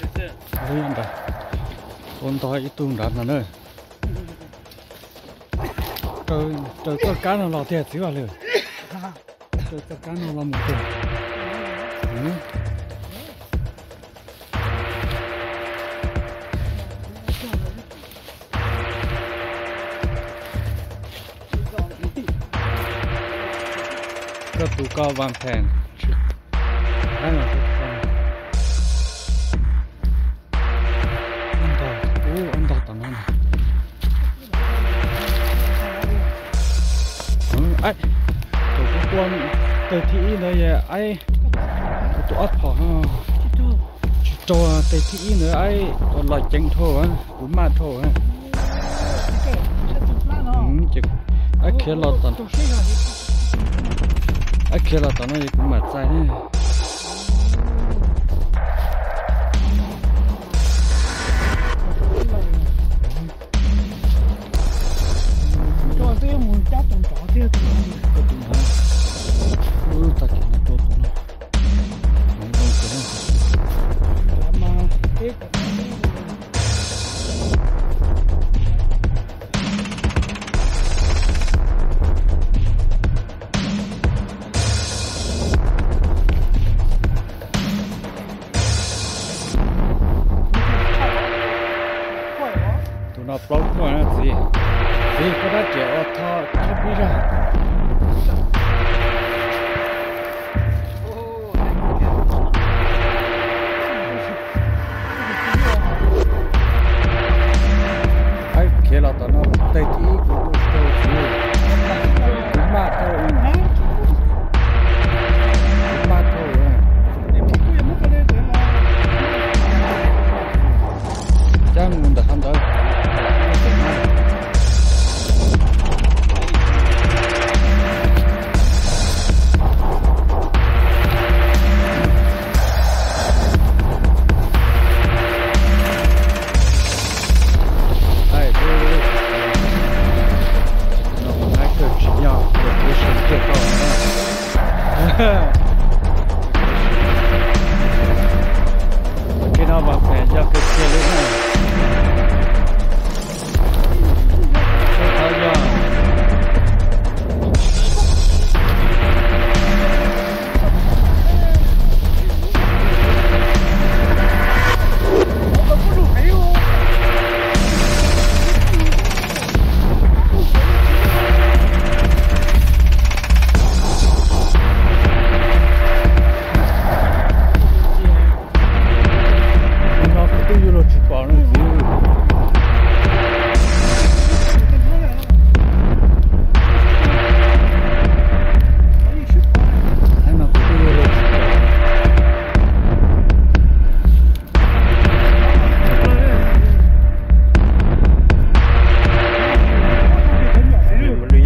Ua ntawd, ua ntog ib tug nrad no na. Raws txoj kab no los tiag txiv Vaj Lwm. Raws txoj kab no los mus tiag. Koj tus koj vas phem. Ntog, ntog tom no. Aib, tus kuv tua teg thib ib ntawd yog aib, kuv tua ob phom no. Tsis raug teg thib ib ntawd aib, ua los ceev dhau, kuv maj dhau. Aib khiav los tom, aib khiav los tom no es kuv mam txais ne. Tus no plaub puas na txiv. Txiv, koj dab tsi ua tho thiab pib zog. Aib, khiav los tom no teg thib ib kuv ua tsis tau txiv. Kuv maj dhau, kuv maj dhau. Cab mus ntawm qhov ntawd. Tsis nyob, tsis nyob, tsis nyob. Kiag no vas phem yog kawg kiag li na. Thov yog. Tus no kuv twb yuav luag tsis pom no txiv. Tus no kuv twb yuav luag tsis pom.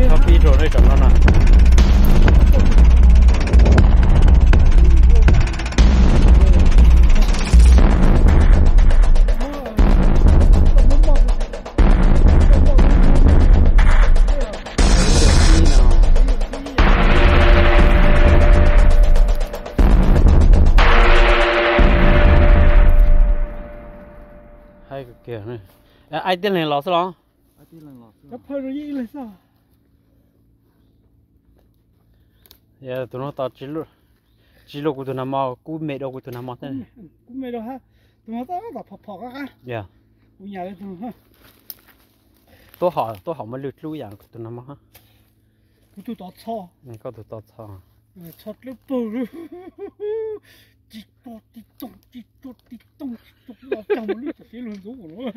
Tsob pib rau nej tam no na. Haib kawg kiag. Aib tib leeg los xwb los? Tus no tos tsis luaj kuv tus nag hmo, kub me dua kuv tus nag hmo thiab. Tuab hom, tuab hom muaj lwj dlub yam kuv tus nag hmo. Koj tus tov txho. Tsis tua tib tooj, tsis tua tib tooj, tsis tua los cag mos lwj tam sim luag ntxuav kuv los.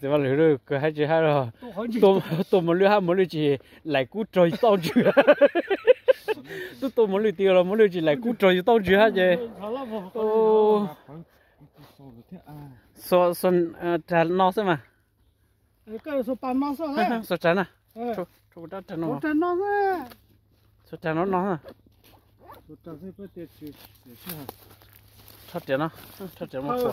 Txiv Vaj Lwm, kawg haib tsis haib los, tua mos lwj hab mos lwj tsis laim kub raug yus tauj ntswg. Twb tua mos lwj tiag los mos lwj tsis laim kub raug yus tauj ntswg hab ces. Xuas rag no xwb mas. Xuas rag na. Xuas rag no no. Rho riam no, rho riam no.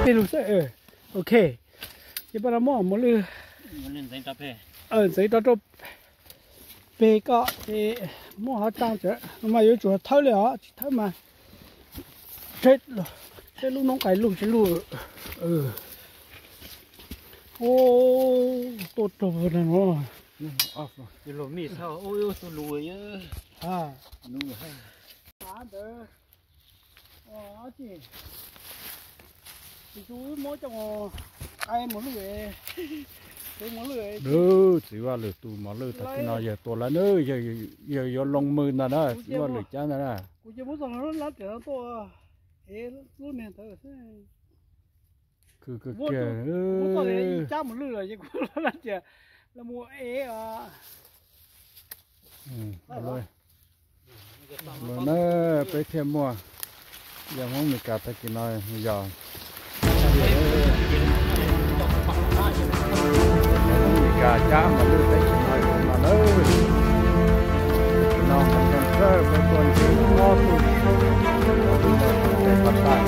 Peg lug xwb. Ok, ces pab no muab mos lwj ntxeev rau peg kom ces muab hov tsaa tsawv no mas yuav tsum thawb li os, tsis thawb mas tseb lub noob qais lug tseb lug. Tuaj rau no. Txiv Vaj Lwm tus mos lwj tag kis no yawg tua lawm na, yawg yuav loo mws ntag na, Txiv Vaj Lwm cab ntag na. Khwv kiag. Lawm na, peb thiaj muaj yog Hmoob Meskas tag kis no yog Hmoob Meskas cab mos lwj teb chaws no no lawm. Tag kis no hmoob nrog peb tuaj ntsib mob tuaj tes pab tag.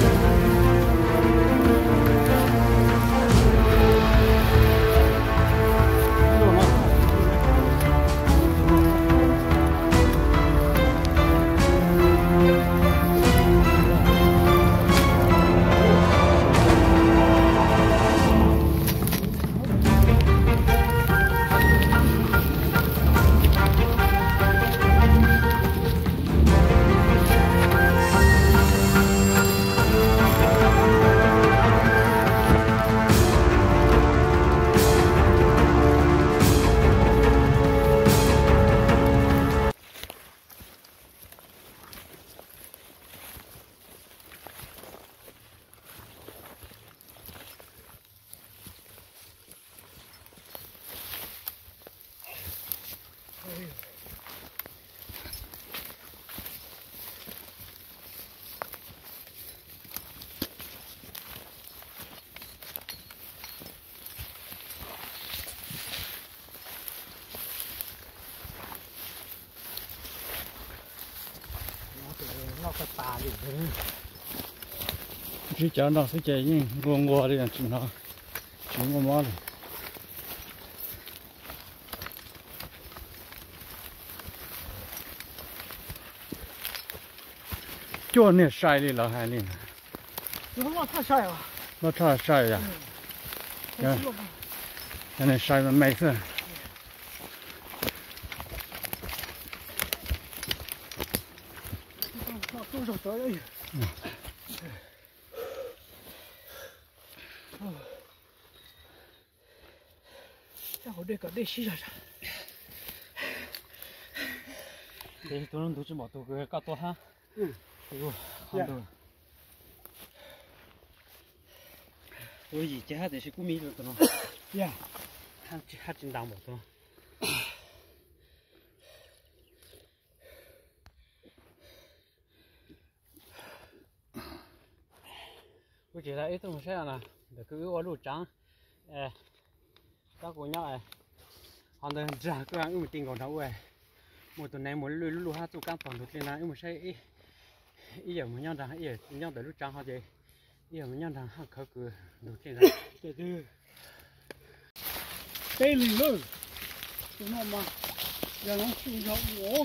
Ntsib cov no xwb ces yeej nquag nquag li, tsis hnov, tsis muaj mob li. Cuaj niag sai li lawv hais li. Loj tshaj sai yom? Cov niag sai me me xwb. Hauv dej kom dej sib zog. Tus ntug tsis pom tus kws koj tuaj hab. Tus ntug. Tus yim ces hab tiam sis kub mi rau tus no. Hab tsis ntas npaum tus no. Kuv tsis tau ib tug mus saib no, ntawm kuv wb ua luj tsaav, tab kuv nyob qhov ntawd nrag kuj wb mus ti nkaus nrag ua, muaj tus neeg mus lwj lub luj hab txuj kaab tog ntug dlej no, wb mus saib ib yawm mus nyob nrag, ib yawm nyob ntawm lub tsaav ho ces ib yawm mus nyob nrag hab khawv kws ntug dlej ntag. Teb leeg lawm, tus no mas yog no tsis yog ua,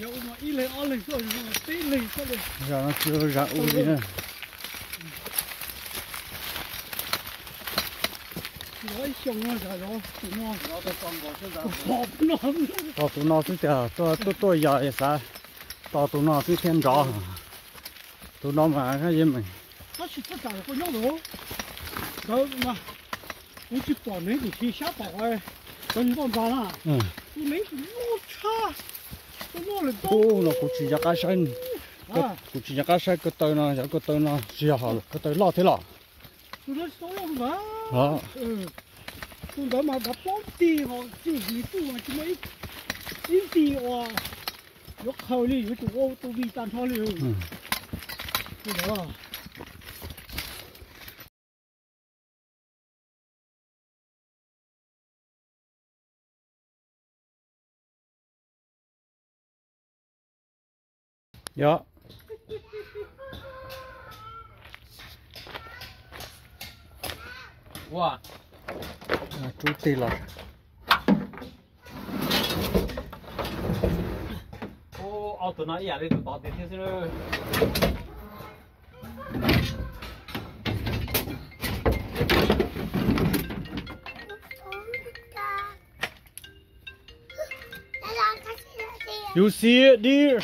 yog ua mas ib leeg ob leeg xwb, teb leeg xwb li. Zaj no tsis yog zaj ua li na. Zov ib xyoos no zov tus no, tos tus no xwb tiag, tuaj tuaj yos xav tos tus no xwb thiaj nrov. Tus no mas yeej meem. Tab sis txoj kev koj nyob ntawd, ntawd mas kuv tsis pom neeg, kuv tsis sab pom cov neeg toj ntxas na. Tus neeg kuv loj tshaj, tus loj lawm ntau. Ub, no kuv tsis nco qab saib, kuv tsis nco qab saib ko taw no, yog ko taw no tsis yog hom ko taw loj thiab los? Tus no tsis tau loj tus ntawd. Tus ntawd mas dav plaub nti, ho tsis nti tuaj mas tsis muaj ib nti uas yuav qhaws li, yuav tsum ua tus vij tag nrho li. Tus ntawd. Yog. Ua, rub tig los. Ub, ob tug no ib yam li tus tod tiag thiab xwb. You see it, dear?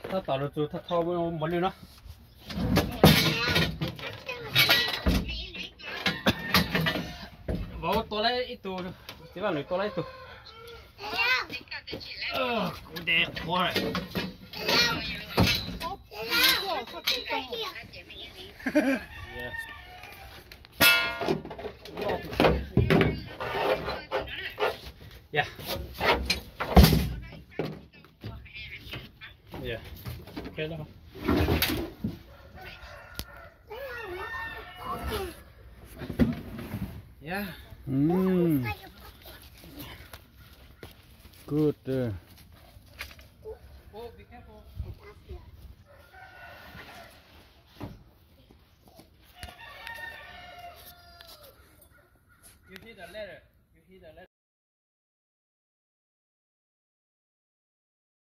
Tab tom lug txug tho mov nwg no. Vauv tua lawm ib tug, txiv vaj nws tua lawm ib tug. Kuv de qhuav. Yeah. Yeah. Okay, no. Yeah. Mm. Good.